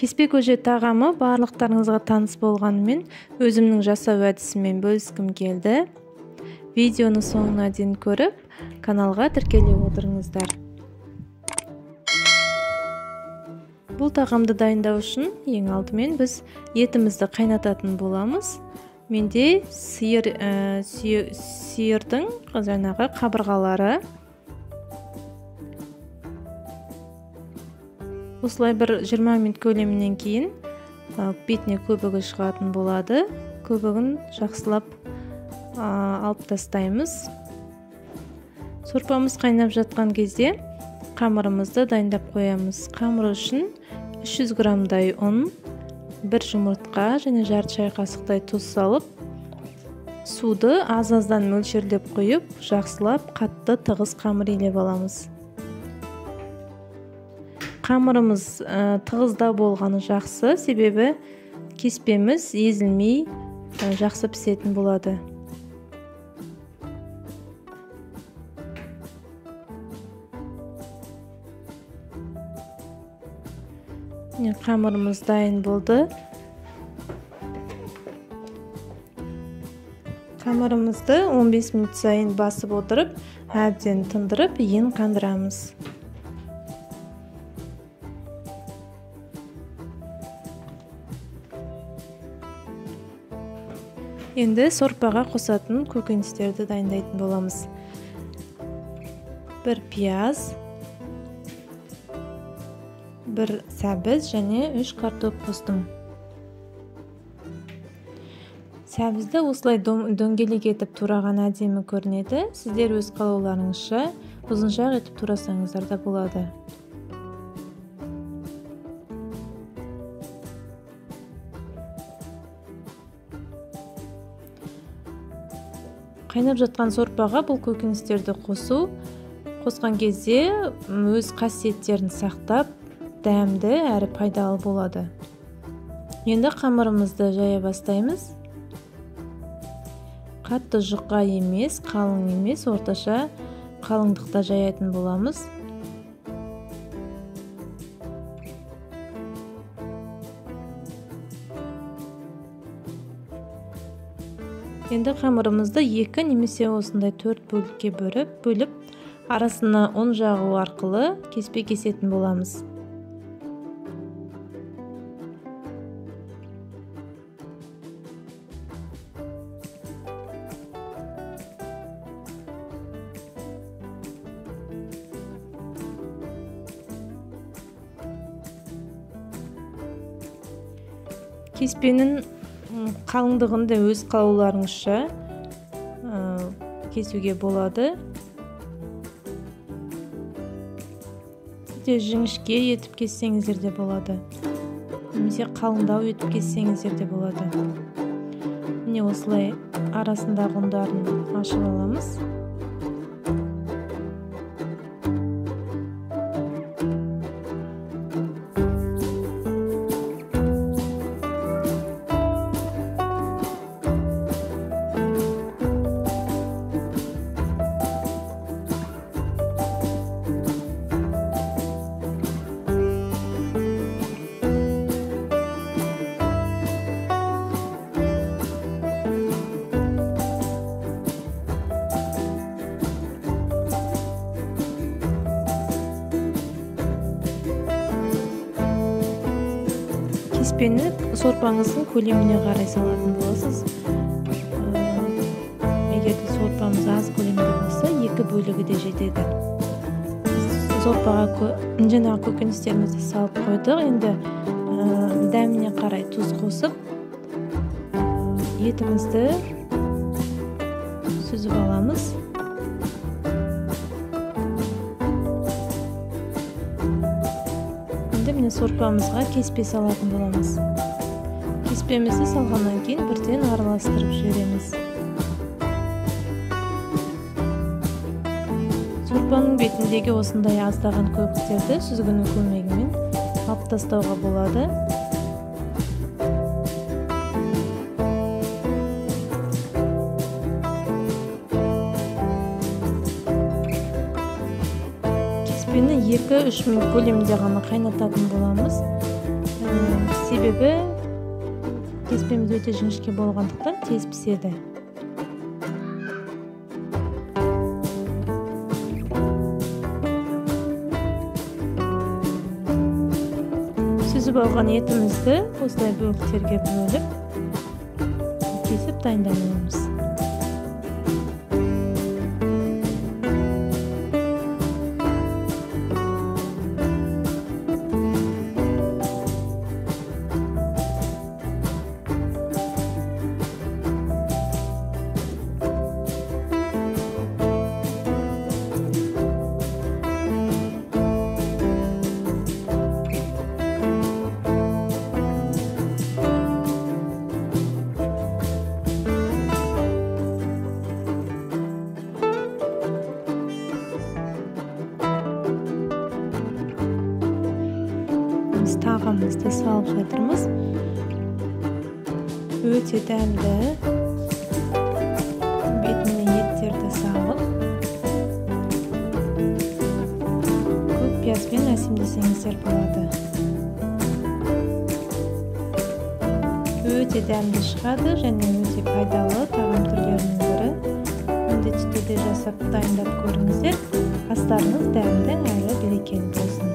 Кеспе көже тағамы барлықтарыңызға таныс болғанымен өзімнің жасау әдісімен бөліскім келді. Видеоны соңына дейін көріп, каналға тіркеле отырыңыздар. Бұл тағамды дайындау үшін ең алдымен біз етімізді қайнататын боламыз. Менде сиырдың жаңағы қабырғалары. Осылай бір 20 минут көлемінен кейін бетіне көбігі шығатын болады. Көбігін жақсылап алып тастаймыз. Сорпамыз қайнап жатқан кезде қамырымызды дайындап қоямыз. Қамыр үшін 300 граммдай ұн, бір жұмыртқа және жарты шай қасықтай тұз салып, суды аз-аздан мөлшерлеп құйып, жақсылап қатты тығыз қамыр илеп аламыз. Қамырымыз тығыздау болғаны жақсы, себебі кеспеміз езілмей жақсы пісетін болады. Қамырымыз дайын болды. Қамырымызды 15 минут сайын басып отырып, әбден тындырып, иін қандырамыз. Енді сорпаға қосатын көкөністерді дайындайтын боламыз. Бір пияз, бір сәбіз және 3 картоп қостым. Сәбізді осылай дөңгелек етіп тураған әдемі көрінеді. Сіздер өз қалауларыңызша ұзыншақ етіп турасаңыздар да болады. Қайнап жатқан сорпаға бұл көкөністерді қосқан кезде өз қасиеттерін сақтап, дәмді әрі пайдалы болады. Енді қамырымызды жая бастаймыз. Қатты жұқа емес, қалың емес, орташа қалыңдықта жаятын боламыз. Енді қамырымызды 2 немесе осындай 4 бөлікке бөліп, арасына ұн жағу арқылы кеспе кесетін боламыз. Кеспенің қалыңдығын да өз қалауларыңызша кесуге болады. Өте жіңішке етіп кессеңіздер де болады, немесе қалыңдау етіп кессеңіздер де болады. Міне осылай арасындағы ұндарын ашып аламыз. Кеспені сорпаңыздың көлеміне қарай салатын боласыз. Егер де сорпамыз аз көлемде болса, 2 бөлігі де жетеді. Сорпаға жаңағы көкөністерімізді салып қойдық. Енді дәміне қарай тұз қосып, етімізді сүзіп аламыз. Енді міне сорпамызға кеспе салатын боламыз. Кеспемізді салғаннан кейін бірден араластырып жібереміз. Сорпаның бетіндегі осындай аздаған көбіктерді сүзгінің көмегімен алып тастауға болады. Кеспені 2-3 минут көлемінде ғана қайнататын боламыз. Себебі кеспеміз өте жіңішке болғандықтан тез піседі. Сүзіп алған етімізді осылай бөліктерге бөліп, кесіп дайындап аламыз. Тағамымызды салып жатырмыз. Өте дәмді. Бетіне еттерді салып, көк пиязбен әсемдесеңіздер болады. Өте дәмді шығады және өте пайдалы тағам түрлерінің бірі. Міндетті түрде жасап дайындап көріңіздер. Астарыңыз дәмді әрі берекелі болсын.